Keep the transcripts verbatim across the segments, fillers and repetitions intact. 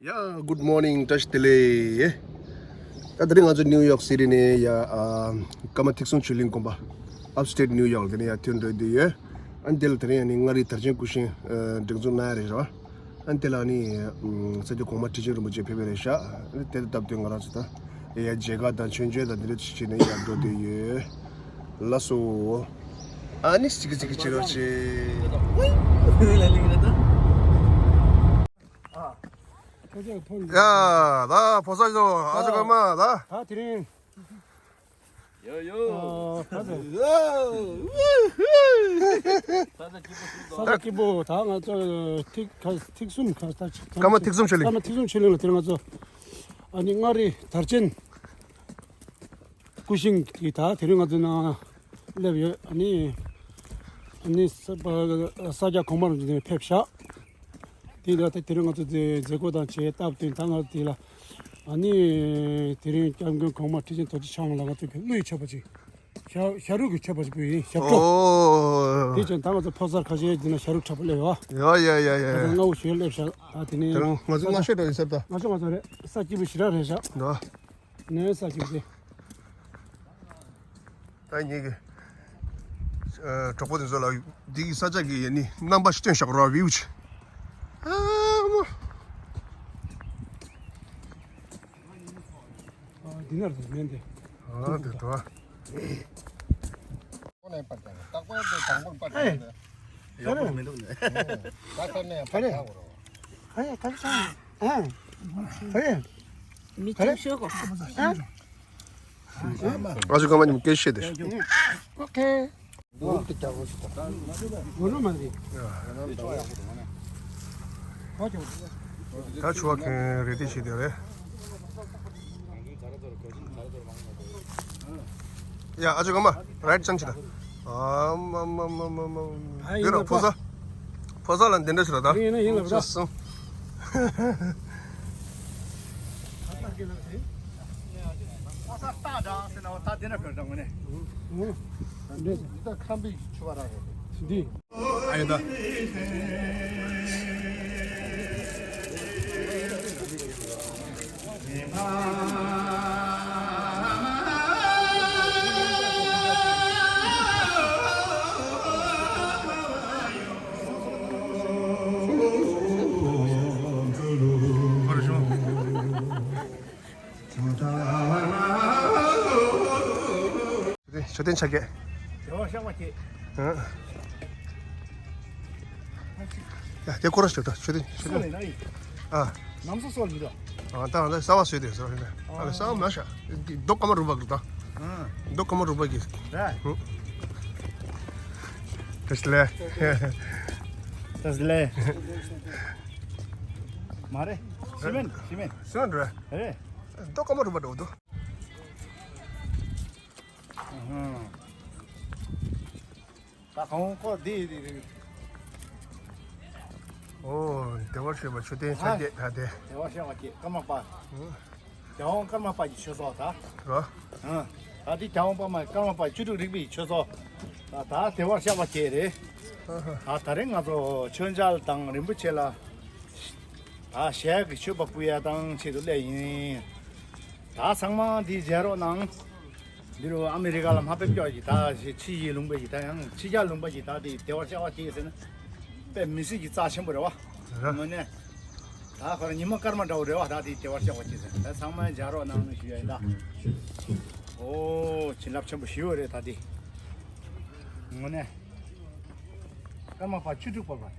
ཡ། Good morning, བཀྲ་ཤིས་བདེ་ལེགས། ད་དེ་རིང་ང་ཚོ་ནིའུ་ཡོག་སི་ཊི་ནས་ཡ་ཨ་ཀརྨ་ཐེག་གསུམ་ཆོས་གླིང་དགོན་པ། Upstate New York དེ་ནས་ཡ་ཐོན་འགྲོ་བསྡད་ཡོད། ཨ་ནི་དེ་ལ་དེ་རིང་ཡ་ནི་མངའ་རིས་དར་ཆེན་སྐུ་ཞིང་སྒྲིག་འཛུགས་གནང་ཡ་རེད་ར། ཨ་ནི་དེ་ལ་ནི་ས་སྐྱ་གོང་མ་ཁྲི་ཆེན་རིན་པོ་ཆེ་ཕེབས་པ་རེད་ཤག་ཨ་ནི་དེ་ལ་སྟབས་བསྟུན་ང་རང་ཚོ་ད་ཡ་མཇལ་ཁ་དང་མཆོད་མཇལ་དང་དེ་འདྲ་བྱས་ནས་ཡར་འགྲོ་བསྡད་ཡོད། ལགས་སོ། ཨ་ནི་ཙིག་ཙིག་བྱེད་རོགས་བྱེད། ལ་ལིང་རེད་ད། ཡ། ད་ཕོ་གསར་ཚོ་ཨ་ཅག་ཀརྨ་ད། ད་དེ་རིང་། ཡོ་ཡོ། ཨ། ད་ཚོ། ས་ཆ་སྐྱིད་པོ་ད་ང་ཚོ་ཐིག་ཁ་ཐིག་གསུམ་ཁ་ད་ཅིག་ཀརྨ་ཐེག་གསུམ་ཆོས་གླིང་། ཀརྨ་ཐེག་གསུམ་ཆོས་གླིང་ལ་དེ་རིང་ང་ཚོ་ཨ་ནི་མངའ་རིས་དར་ཆེན་སྐུ་ཞིང་གི་ད་དེ་རིང་ང་ཚོ་ནང་སླེབས་ཡོད། ཨ་ནི་ཨ་ནི་ས་ས་སྐྱ་གོང་མ་རིན་པོ་ཆེ་ཕེབས་ཤག་དེ་ལ་ད་དེ་རིང་ང་ཚོ་མཛད་མཛད་སྒོ་དང་བྱས་སྟབས་བསྟུན་ད་ང་ཚོ་དེ་ལ་ཨ་ནི་དེ་རིང་སྐྱབས་མགོན་གོང་མ་ཁྲི་ཆེན་རྡོ་རྗེ་འཆང་ལ་ང་ཚོ་གི་གླུ་ཡི་མཆོད་པ་ཅིག་ཞབས་ཞབས་བྲོ་གི་མཆོད་པ་ཞིག་ཕུལ་ཡིན། ཞབས་བྲོ། ཨོ། དེ་བྱས་ད་ང་ཚོ་ཕོ་གསར་ཁ་ཤས་འདི་ན་ཞབས་བྲོ་འཁྲབ་པ་སླེབས་ཡོད། ཡ་ཡ་ཡ་ཡ། ང་ཚོ་ཡ། སྔ་བོ་ཞིག་སླེབས་ཤག་ད་དེ་ནས་དེ་རིང་ང་ཚོ་སྔ་ཤོས་འགྲོ་ཡིན་ཟེར་ད། ང་ཚོ་ང་ཚོ་རེད། ས་སྐྱིད་པོ་ཞེ་དྲག་རེད་ཤག་འདུག་ནས་ས་སྐྱིད་པོ་དེ། ད་ངེད་ཀྱི་གྲོགས་པོ་དེ་ཚོ་ལ་འདི་གི་ས་ཆ་གི་ཡ་ནི་རྣམ་པ་ཞིག་སྟོན་བཞག་རོགས། བིའུ་ཅིག་ཨ་མ། འདི་ནར་དུ་མེན་ཏེ། ཨ་དེ་དོ། ཁོ་ནས་པར་བཏང་། རྟག་པར་དུ་དང་པོར་པར་བཏང་། ཡག་པོ་མི་འདུག་ནས། ད་ཁ་ནས་པར་བཏང་རོགས། ཧེ་ཧེ་ཧེ། མི་ཁྱིམ་ཤོག་གོ། ཨ། ང་ཚོ་སྐར་མ་ཉིན་མོ་སྐད་ཆ་བཤད་དེ། ཨོ་ཁེ། ད་ཆུ་བ་ཁན་རེ་ཏི་ཤི་དེ་རེད། ཡ། ཨ་ཅོ་ཀརྨ་རའིཊ་ཅན་ཅི་ད། ཨ་མ་མ་མ་མ་མ། ཨ་ཡིན་ལ་ཕོ་གསར། ཕོ་གསར་ལ་འདི་འདྲ་ཞིག་ལ་ད། ཡིན་ན་ཡིན་ལ་ཕོ་གསར་སྟག་འདྲ་ཟེར་ན་ད་འདི་འདྲ་ཕེབས་འདྲ་ངོ་ནས། འདི་ད་ཁམས་པའི་ཆུ་བ་ར་རེད། འདི། ཨ་ཡོད་ད། མཆོད་རྟེན་ཆ་གས། དེ་བ་ཤག་པ་ཁྱེད། ཡ། དེ་ཁོ་ར་ཞིག་ད་མཆོད་རྟེན་མཆོད་རྟེན། ཨ། ནམ་སོ་སོ་ལ་མི་འདུག་ཨ། ད་ད་གསར་བ་བཟོས་ཏེ་བཟོ་རེད། ཨ་ལ་གསར་བ་མ་ཤ། རྡོ་ཀརྨ་རུ་པ་གི་ད། རྡོ་ཀརྨ་རུ་པ་གི། རེད། བཀྲ་ཤིས་བདེ་ལེགས། བཀྲ་ཤིས་བདེ་ལེགས། མ་རེད། སི་མེན་སི་མེན། སི་མེན་རེད། རེད། རྡོ་ཀརྨ་རུ་པ་འགྲོ་འདུག་ད་གང་ཁོ་དེ་དེ་དེ། ཨོ། བདེ་བར་གཤེགས་པ་མཆོད་རྟེན་ཆ་བརྒྱད་ད་དེ། བདེ་བར་གཤེགས་པ་ཁྱེད་ཀརྨ་པ། རྒྱལ་དབང་ཀརྨ་པ་གི་ཆོས་ཚོགས་ད། རོ། ད་དེ་རྒྱལ་དབང་པདྨ་ཀརྨ་པ་བཅུ་དྲུག་རིག་པའི་ཆོས་ཚོགས། ད་ད་བདེ་བར་གཤེགས་པ་ཁྱེད་རེད། ད་ད་རིང་ང་ཚོ་མཆོད་མཇལ་དང་རིན་པོ་ཆེ་ལ་ད་ཞལ་གྱི་མཆོད་པ་ཕུལ་ཡ་དང་ཆེད་དུ་སླེབས་ཡིན། ད་ཚང་མ་འདི་མཇལ་རོགས་གནང་། འདི་རུ་ཨ་མི་རི་ཀ་ལ་མ་ཕེབས་ཀྱོག་གི་ད་ཕྱི་ཡི་ལུང་པ་ཡི་ད་ཡང་ཕྱི་རྒྱལ་ལུང་པ་ཡི་ད་དེ་བདེ་བར་གཤེགས་པ་སྐྱེས་ཟེར་ན་དཔེ་མི་སྲིད་ཀྱི་རྩ་ཆེན་པོ་རེད་བ། རེད། དངོས་གནས། ད་ཁོ་རང་ཉི་མ་སྐར་མ་འདྲ་བོ་རེད་བ། ད་དེ་བདེ་བར་གཤེགས་པ་སྐྱེས་ཟེར་ན་ད་ཚང་མ་མཇལ་རོགས་གནང་ཞུ་ཡ་ཡིན་ད། ཨོ་བྱིན་རླབས་ཆེན་པོ་ཞེ་པོ་རེད་ད་དེ། དངོས་གནས། ཀརྨ་པ་བཅུ་དྲུག་པ་པ།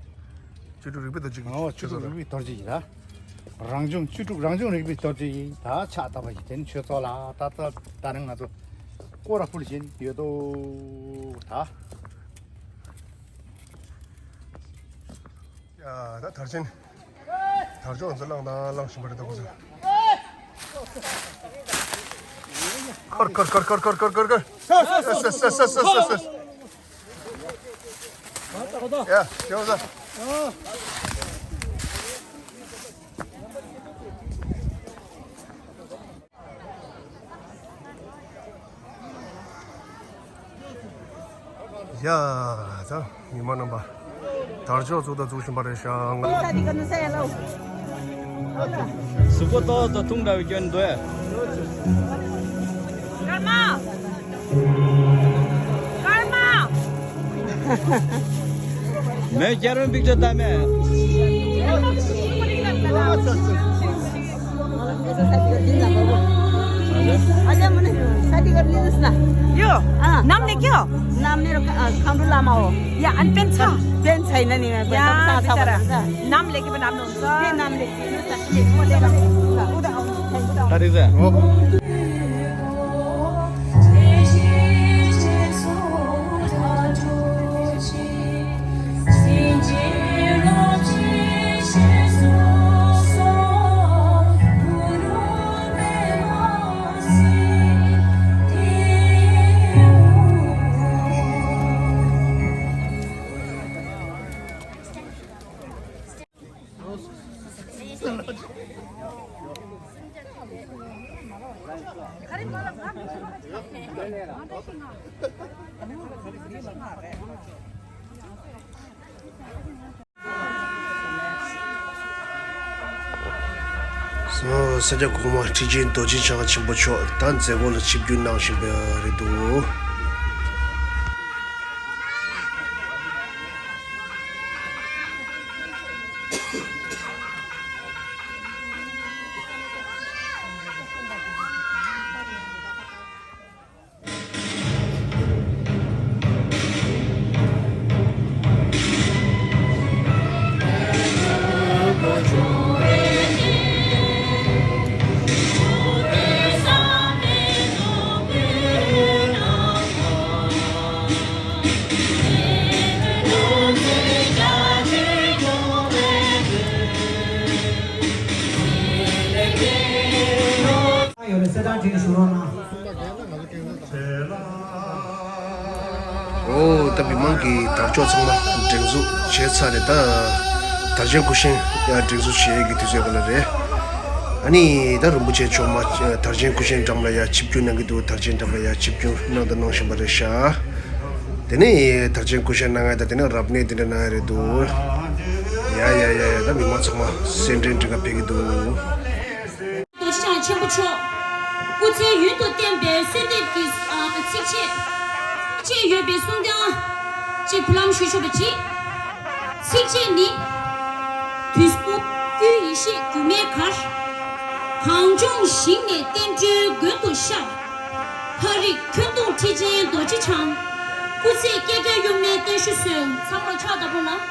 བཅུ་དྲུག་རིག་པའི་རྡོ་རྗེ་གི། ཨོ་བཅུ་དྲུག་རིག་པའི་རྡོ་རྗེ་ཡིན་ད། རང་བྱུང་བཅུ་དྲུག་རང་བྱུང་རིག་པའི་རྡོ་རྗེ་ཡིན་ད། ཕྱག་བཏབ་པ་ཡིན་དེ་ནི་ཆོས་ཚོགས་ལ་ད་ད་ད་རིང་ང་ཚོ་སྐོར་ར་ཕུལ་བཞིན་ཡོད་དོ་ད། ཡ་ད་དར་ཆེན། དར་ལྕོག་ཚོ་བླངས་དང་བླངས་བཞིན་པ་རེད་ད་ཁོ་ཚོ། ཁར་ཁར་ཁར། ཡ། ཡ། ཡ། ད་མི་མང་རྣམ་པ་དར་ལྕོག་བཙུགས་དང་བཙུགས་བཞིན་པ་རེད་ཤག་ད་འདི་ག་ནས་ལ། གཟུགས་པོ་ཏོག་ཏོག་འཐུང་འདྲ་བའི་སྐྱོན་འདུག་ཨེ། ཀརྨ། ཀརྨ། མོས་རྒྱལ་རོན་པིག་ཅར་བལྟས་མེད། यो। आ। नाम लेके आओ। नाम मेरो ख-, अ, खम्बु लामा हो। या, अनि पेन छ? पेन छैन नि, यहाँ पेन छ, छ, छ, छ। नाम लेके बनाउनु। ས་སྐྱ་གོང་མ་ཁྲི་ཆེན་རྡོ་རྗེ་འཆང་ཆེན་པོ་མཆོག་ད་མཛད་སྒོ་ལ་ཆིབས་བསྒྱུར་གནང་བཞིན་པ་རེད་འདུག་ཡོད་ལ་གསལ་བསྒྲགས་བྱས་ནས་ཞུ་རོགས་གནང་། ཨོ། ད་མི་མང་གི་དར་ལྕོག་ཚང་མ་སྒྲེང་འཛུགས་བྱས་ཚར་རེད། ད་དར་ཆེན་སྐུ་བཞེངས་ཡ་སྒྲེང་འཛུགས་བྱེད་ཀྱི་དུས་ཚོད་པ་ལ་རེད། ཨ་ནི་ད་རིན་པོ་ཆེ་མཆོག་མ་དར་ཆེན་སྐུ་བཞེངས་འགྲམ་ལ་ཡ་ཆིབས་བསྒྱུར་གནང་གི་འདུག་དར་ཆེན་འགྲམ་ལ་ཡ་ཆིབས་བསྒྱུར་གནང་དང་གནང་བཞིན་པ་རེད་ཤག་དེ་ནས་དར་ཆེན་སྐུ་བཞེངས་གནང་ཡ་དང་དེ་ནས་རབ་གནས་དེ་འདྲ་གནང་ཡ་རེད་འདུག་ཡ་ཡ་ཡ་ཡ། ད་མི་མང་ཚང་མ་སེ་འབྲས་འགྲིག་ག་ཕེབས་ཀྱི་འདུག་རྡོ་རྗེ་འཆང་ཆེན་པོ་མཆོག་སྐུ་ཚེ་ཡུན་དུ་བརྟན་པའི་གསོལ་འདེབས་ཀྱི་ཚིགས་བཅད་ཅིག་ཡོད་པའི་གསུང་སྟངས་ཅིག་ཕུ་ལམ་ཞུ་ཆོག་པ་ཅིག་ཚིགས་བཅད་ནི། དུས་གསུམ་ཀུན་ཡེ་ཤེས་སྒྱུ་མའི་གར། གངས་ལྗོངས་ཞིང་ནས་བསྟན་འགྲོའི་མགོན་དུ་ཤར། ལྷ་རིགས་ཁྱོན་སྟོང་ཁྲི་ཆེན་རྡོ་རྗེ་འཆང་། སྐུ་ཚེ་བསྐལ་བརྒྱར་ཡུན་གནས་བརྟན་བཞུགས་སྩོལ། ཚང་མ་ཕྱག་བདར་རོགས་གནང་།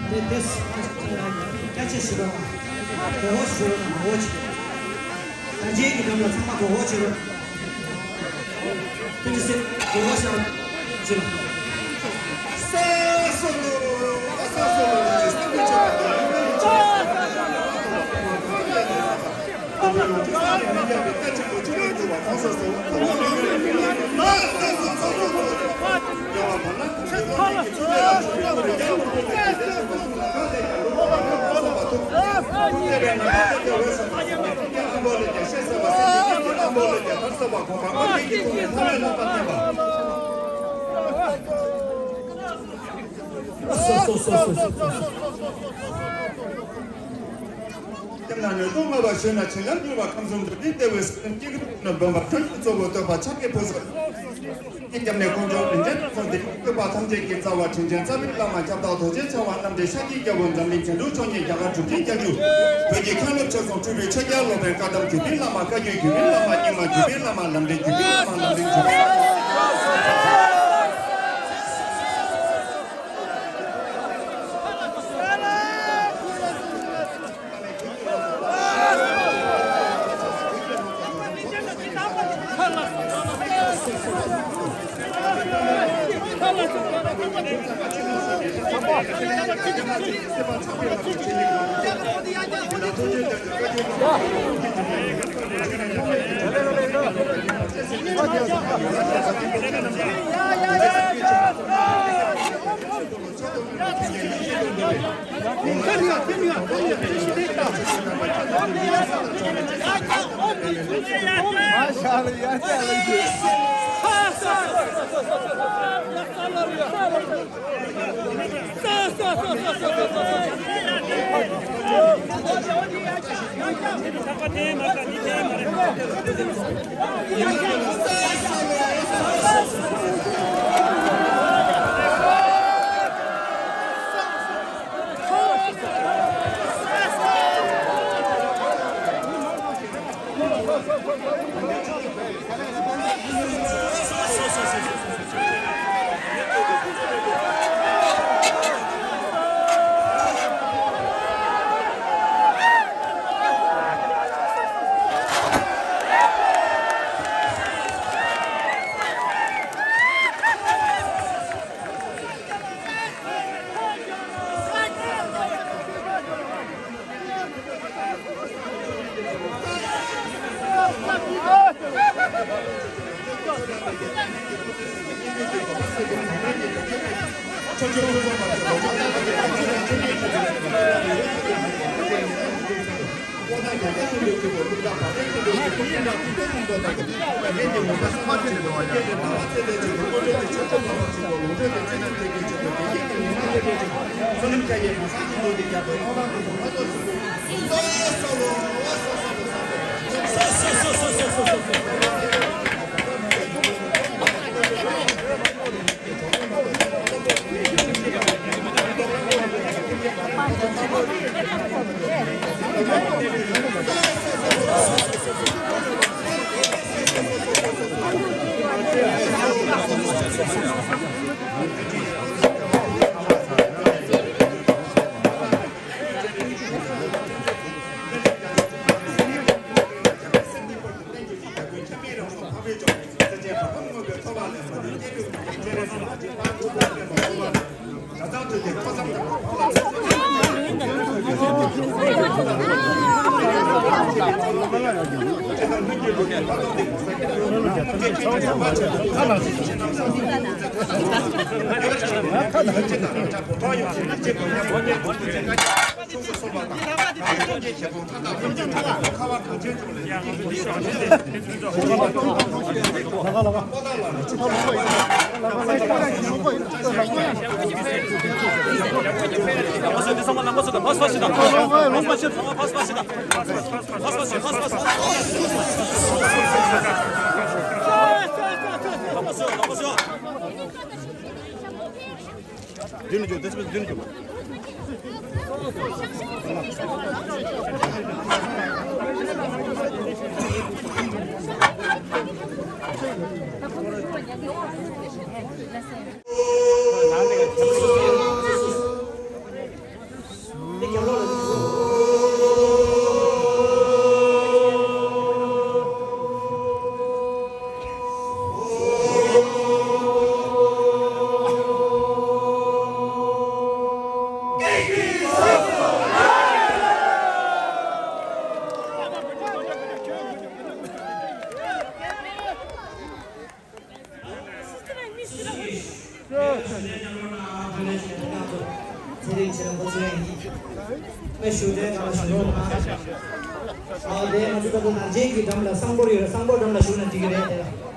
དེ་དེ་སྐད་ཆ་ཞིག་རོགས། གོ་བོ་ཞིག་རོགས་གོ་བོ་ཞིག་དར་ཆེན་གྱི་འགྲམ་ལ་ཚང་མ་གོ་བོ་བྱེད་རོགས། དེ་འདྲ་ཟེར་གོ་བོ་ཞིག་རོགས་བྱེད་རོགས། དེ་ན་ནོད་དུ་མངའ་བ་ཞོན་ན་བྱིན་རླབས་འགྱུར་བ་ཁམས་གསུམ་འགྲོ། དེ་ལྟ་བུའི་སེམས་བསྐྱེད་རིམ་གྲོ་ནི་འབུམ་པ་དོན་གྱི་གཙོ་བོ་བསྟོད་པ་ཕྱག་གི་ཕུན་སུམ། སྐྱབས་གནས་དཀོན་མཆོག་རིན་ཆེན་གསུམ་འདི་བསྟོད་པ་ཐམས་ཅད་ཀྱི་རྩ་བ་དྲིན་ཅན་རྩ་བའི་བླ་མ་ཁྱབ་བདག་རྡོ་རྗེ་འཆང་བ་རྣམ་འདྲེན་ཤཱཀྱའི་རྒྱལ་པོ་འཛམ་གླིང་དོན་གྲུབ་མཆོག་བརྙེས་རྒྱ་གར་གྲུབ་ཆེན་བརྒྱད་ཅུ། བོད་ཀྱི་མཁན་སློབ་ཆེ་ཚང་སྤྲུལ་པའི་ཕྱག་རྒྱ་སློབ་དཔོན་བཀའ་གདམས་བརྒྱུད་པའི་བླ་མ་བཀའ་བརྒྱུད་བརྒྱུད་པའི་བླ་མ་རྙིང་མ་བརྒྱུད་པའི་བླ་མ་ལམ་འདྲེན་བརྒྱུད་པའི་བླ་མ་ལམ་རིམ་བརྒྱུད་པའི། མདུན་ལ་འཇུག་དེ་ཚོ་མདུན་ལ་འཇུག་ཞུ་རྒྱུ་དེ་ག་ལ་ཞུ་རོགས་གནང་། ཨ་དེ་ང་ཚོ་ད་ལྟ་ནང་ཆེན་གྱི་འགྲམ་ལ་གསང་སྒོར་ཡོད་ར། གསང་སྒོར་འགྲམ་ལ་བཞུགས་ན་འགྲིག་གི་རེད་དེ།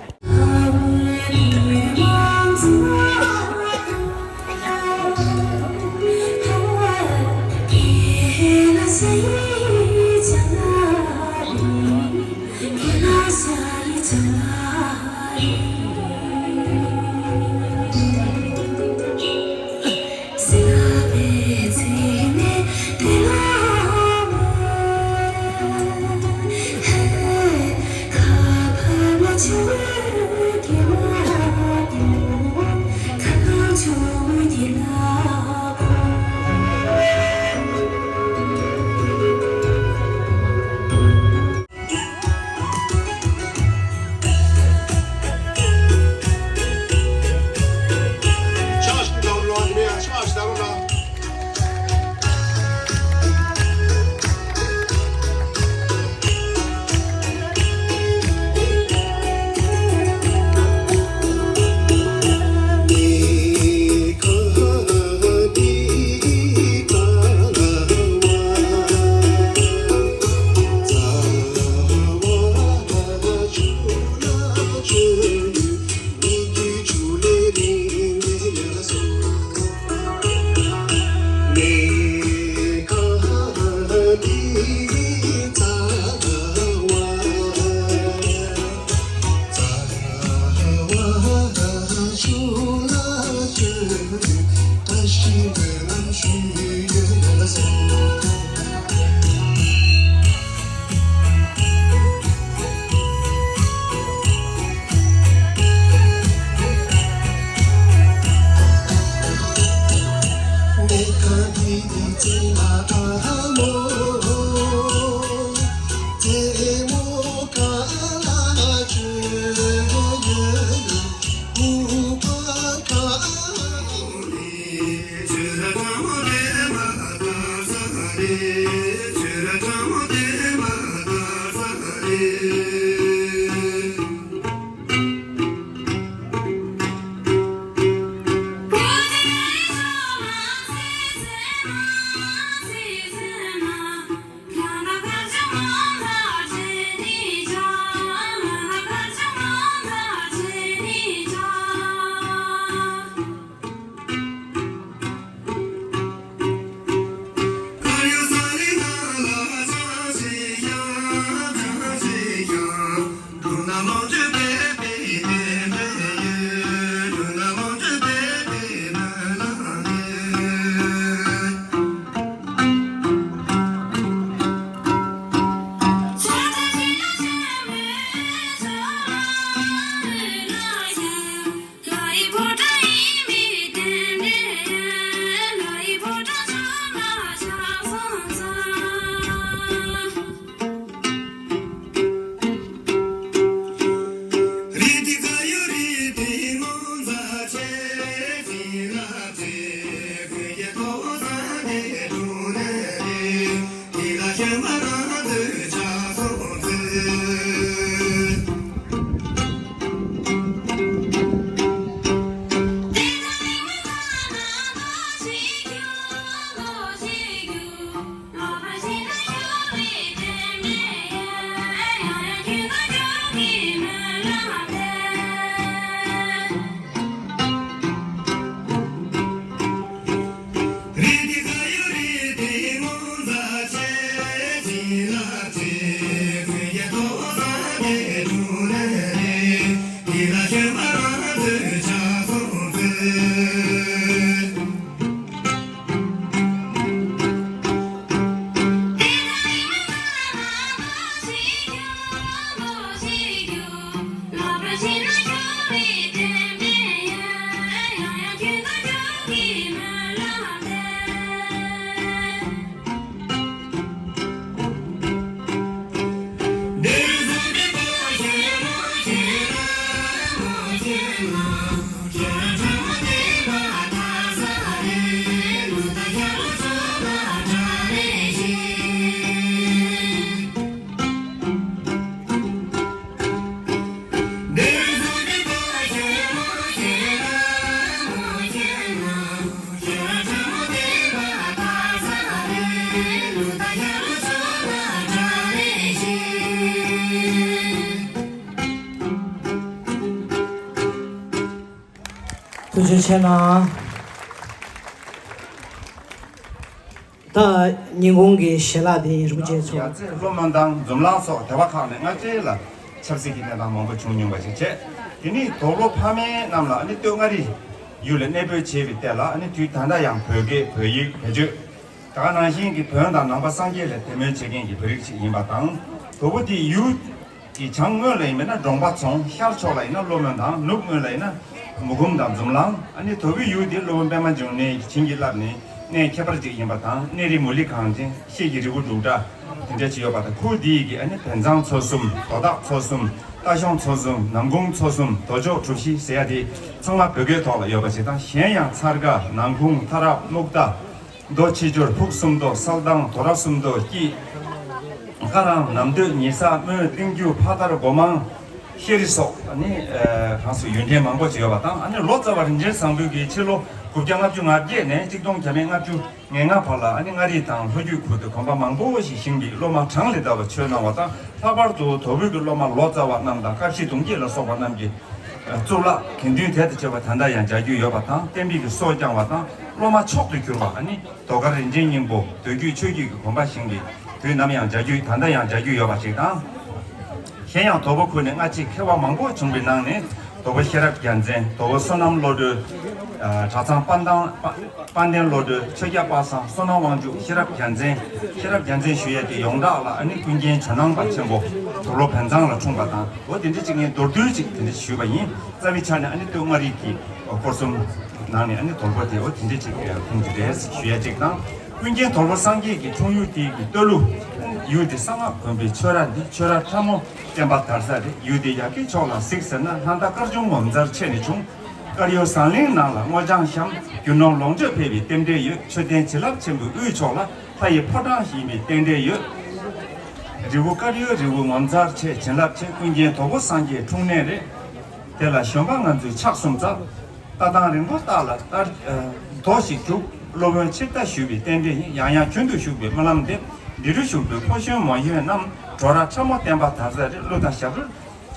བརྗོད་བྱས་ན། ད་ཉིན་གུང་གི་ཞལ་ལག་དེ་རིན་པོ་ཆེ་མཚོ། ཡ་རྩེ་གློ་སྨོན་དང་འཛོམས་ལང་སོགས་སྡེ་བ་ཁག་ནས་སྔ་རྗེས་ལ་ཆབ་སྲིད་ཀྱི་གནས་སྟངས་མང་པོ་བྱུང་མྱོང་བ་ཞིག་བྱས། དེ་ནི་དོལ་པོ་ཕ་མེས་རྣམས་ལ་ཨ་ནི་སྟོད་མངའ་རིས་ཡུལ་ལ་གནས་སྤོས་བྱས་པའི་ལྟས་ལ་ཨ་ནི་དུས་ད་ལྟ་ཡང་བོད་སྐད་བོད་ཡིག་བེད་སྤྱོད། ད་ག་ནང་བཞིན་གྱི་བོན་དང་ནང་པ་སངས་རྒྱས་ལ་དད་མོས་བྱེད་མཁན་གྱི་བོད་རིགས་ཤིག་ཡིན་པ་དང་། དོལ་པོ་དེ་ཡུལ་གྱི་བྱང་ངོས་ལ་ཡིན་པས་ན་འབྲོང་པ་ཚོང་། ཤར་ཕྱོགས་ལ་ཡིན་ན་གློ་སྨོན་དང་། ནུབ་ངོས་ལ་ཡིན་ན་མུ་ཁུམ་དང་འཛོམས་ལང་། ཨ་ནི་དོལ་པོའི་ཡུལ་དེ་སློབ་དཔོན་པད་མ་འབྱུང་གནས་ཀྱིས་བྱིན་གྱིས་བརླབས་ནས་གནས་ཁྱད་པར་ཅན་ཡིན་པ་དང་། གནས་རི་མུ་ལི་གངས་ཅན། ཤེལ་གྱི་རི་བོ་འབྲུག་སྒྲ་དེ་འདྲ་ཅིག་ཡོད་པ་དང་། ཁུལ་འདི་ཡི་གི་ཨ་ནི་བན་ཚང་ཚོ་གསུམ། དོ་བདག་ཚོ་གསུམ། རྟ་གཞོང་ཚོ་གསུམ། ནམ་གུང་ཚོ་གསུམ། དོ་ཅོག་གྲུ་བཞི་ཟེར་ཡ་དེ་ཚང་མ་བོད་སྐད་ཐོག་ལ་ཡོད་པ་ཞིག་དང་། གཞན་ཡང་ཚར་ཁ། ནང་ཁུང་། མཐའ་རབས། སྨུག་རྟ། མདོ་ཕྱི་སྦྱོར། ཕུག་སུམ་མདོ། གསལ་ལྡང་། དོ་ར་སུམ་མདོ། སྐྱིད། ཀ་རང་། ནམ་སྟོད། ཉི་གསར། སྨོན། གཏིང་རྒྱུ། ཕ་དར། སྒོ་མང་། ཤེལ་རི་སོགས་ནི་ཁང་སུ་ཡུལ་ཕྲན་མང་པོ་ཅིག་ཡོད་པ་དང་། ཨ་ནི་ལོ་ཙཱ་བ་རིན་ཆེན་བཟང་པོའི་གི་ཕྱི་ལོ་དགུ་བརྒྱ་ལྔ་བཅུ་ང་བརྒྱད་ནས་གཅིག་སྟོང་བརྒྱ་མེད་ལྔ་བཅུ་ང་ལྔ་བར་ལ་ཨ་ནི་མངའ་རིས་དང་ལྷོ་རྒྱུད་ཁུལ་དུ་དགོན་པ་མང་པོ་ཞིག་བཞེངས་པའི་སློབ་མ་གྲངས་ལས་འདས་པ་བྱོན་གནང་བ་དང་། ལྷག་པར་དུ་དོལ་པོའི་གི་སློབ་མ་ལོ་ཙཱ་བ་རྣམས་དང་། བཀའ་བཞི་གདུང་བརྒྱད་ལ་སོགས་པ་རྣམས་ཀྱི་གཙུག་ལག་དགེ་འདུན་དེ་དང་བཅས་པ་ད་ལྟ་ཡང་མཇལ་རྒྱུ་ཡོད་པ་དང་། བསྟན་པའི་གི་སྲོག་བསྐྱངས་པ་དང་སློབ་མ་མཆོག་ཏུ་གྱུར་པ། ཨ་ནི་དོ་དཀར་རིན་ཆེན་སྙིང་པོ། མདོ་རྒྱུད་ཆོས་བརྒྱུད་ཀྱི་དགོན་པ་བཞེངས་པའི་དུས་ནམ་ཡང་མཇལ་རྒྱུ། ད་ལྟ་ཡང་མཇལ་རྒྱུ་ཡོད་པ་ཞིག་དང་། གཞན་ཡང་དོལ་པོ་ཁུལ་ནས་སྔ་ཕྱི་མཁས་པ་མང་པོ་བྱུང་བའི་ནང་ནས། དོལ་པོ་ཤེས་རབ་རྒྱལ་མཚན། དོལ་པོ་བསོད་ནམས་བློ་གྲོས། ཨ། གྲྭ་ཚང་དཔལ་ལྡན། དཔལ་ལྡན་བློ་གྲོས། ཆོས་རྒྱལ་དཔལ་བཟང་། བསོད་ནམས་དབང་ཕྱུག། ཤེས་རབ་རྒྱལ་མཚན། ཤེས་རབ་རྒྱལ་མཚན་ཞུ་ཡས་དེ་ཡོངས་གྲགས་ལ་ཨ་ནི་ཀུན་མཁྱེན་ཇོ་ནང་པ་ཆེན་པོ་དོལ་པོ་བན་ཚང་ལ་འཁྲུངས་པ་དང་། འོ་དེ་འདྲ་ཅིག་ངས་མདོར་བསྡུས་ཅིག་དེ་འདྲ་ཞུས་པ་ཡིན། རྩ་བའི་ཆ་ནས་ཨ་ནི་སྟོད་མངའ་རིས་ཀྱི་སྐོར་གསུམ་ནང་ནས་ཨ་ནི་དོལ་པོ་དེ་འོ་དེ་འདྲ་ཅིག་ཁུངས་ཀྱི་རེད་ཞུ་ཡ་གཅིག་དང་། ཀུན་མཁྱེན་དོལ་པོ་སངས་རྒྱས་ཀྱི་འཁྲུངས་ཡུལ་དེ་གི་སྟོད་ལུ། ཡུལ་དེ་གསང་སྔགས་དགོན་པའི་ཆོས་ར་འདི། ཆོས་ར་ཁྲ་མོ་བསྟན་པ་དར་ས་རེད། ཡུལ་དེ་ཡ་གི་ཕྱོགས་ལ་གཟིགས་ཟེར་ན། ལྷ་མདའ་དཀར་ཆུང་ངོ་མཚར་ཆེ་ནས་བྱུང་། དཀར་ཡོལ་ཟངས་གླིང་ནང་ལ་སྔོ་ལྗང་ཤམ། རྒྱུ་ནོར་ལོངས་སྤྱོད་འཕེལ་བའི་རྟེན་འབྲེལ་ཡོད། མཆོད་རྟེན་བྱིན་རླབས་ཆེན་པོའི་དབུས་ཕྱོགས་ལ། ལྷ་ཡི་ཕོ་བྲང་ཞིག་ཡིན་པའི་རྟེན་འབྲེལ་ཡོད། རི་བོ་དཀར་ཡོལ་རི་བོ་ངོ་མཚར་ཆེ། བྱིན་རླབས་ཆེ། ཀུན་མཁྱེན་དོལ་པོ་སངས་རྒྱས་འཁྲུངས་གནས་རེད། དེ་ལ་བཞོན་པ་ང་ཚོས་ཕྱག་གསུམ་འཚལ། ལྟ་སྟངས་རིང་པོ་ལྟར་ལ་ལྟར། ཨ། རྡོ་ཞིག་བྱུག། སློབ་དཔོན་ཕྱིར་ལྟ་ཞུས་པའི་རྟེན་འབྲེལ་ཡིན། ཡང་ཡང་རྒྱུན་དུ་ཞུགས་པའི་སྨོན་ལམ་འདེབས། འདི་རུ་བཞུགས་པའི་ཕོ་གཞོན་མོ་གཞོན་རྣམས། བྲོ་ར་ཁྲ་མོ་བསྟན་པ་དར་ས་རེད། གླུ་དང་ཞབས་བྲོ་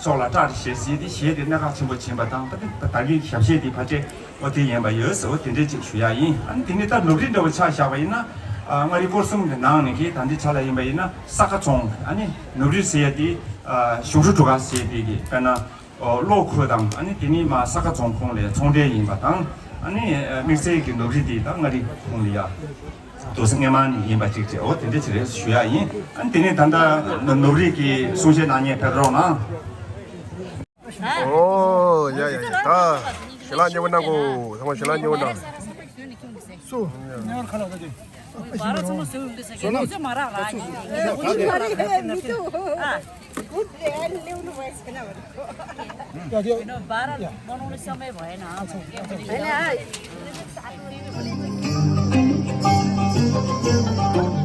སོགས་ལ་སྐྲག་རེ་ཞེས་གཟིགས་ཏེ། གཞས་དེ་གནད་འགག་ཆེན་པོ་ཕྱིན་པ་དང་། ད་ལྟ་ད་གིན་ཞབས་གཞས་དེ་ཕལ་ཆེར་འོ་དེ་ཡིན་པ་ཡོད་ཟེར། འོ་དེ་འདྲས་ཅིག་ཞུ་ཡ་ཡིན། ཨ་ནི་དེ་ནི་ད་ནུབ་རི་འདྲ་བོ་ཆ་བཞག་པ་ཡིན་ན། ཨ། མངའ་རིས་སྐོར་གསུམ་གྱི་ནང་ནས་ཀྱི་ད་འདི་ཆ་ལ་ཡིན་པ་ཡིན་ན་ས་ཁ་རྫོང་། ཨ་ནི་ནུབ་རི་ཟེར་ཡ་དེ། ཨ། གཞུང་ཧྲུའུ་གྲུ་ཁ་ཟེར་དེ་གི་དཔེར་ན། ཨོ། གློ་ཁུལ་དང་། ཨ་ནི་དེ་ནི་མ་ས་ཁ་རྫོང་ཁོངས་ལ་ཚོང་འབྲེལ་ཡིན་པ་དང་། ཨ་ནི་དམིགས་བསལ་གྱི་ནུབ་རི་དེ་ད་མངའ་རིས་ཁོངས་ལ་ཡ་འདུག་སེ་སྔས་མ་ནས་ཡིན་པ་ཅིག་བྱས། འོ་དེ་འདྲ་ཅིག་རེད་ཞུ་ཡ་ཡིན། ཨ་ནི་དེ་ནས་ད་ལྟ་ནུབ་རི་གི་གསུང་བཤད་གནང་མཁན་ཕེབས་རོགས་གནང་། ཨོ་ཡ་ཡ་ཡ། ད་ཞལ་ལག་མཉེས་པོ་གནང་གོ། ཚང་མ་ཞལ་ལག་མཉེས་པོ་གནང་། སུ། ཉེ་བར་ཁ་ལག་ད་དེ། བ་ར་ཚང་མ་བཟོས་འདུག་ས་ཀྱི་ནུས་ཚོད་མ་རག་ར་ཡིན། མི་འདུག་ཨ། ཡ་དེ། ཡིན་ནོ་བ་ར་མོ་ནོ་ནི་ཤ་མེད་བ་ཡིན་ན། ཨ་ཚང་། ཨ་ནི་ཨ།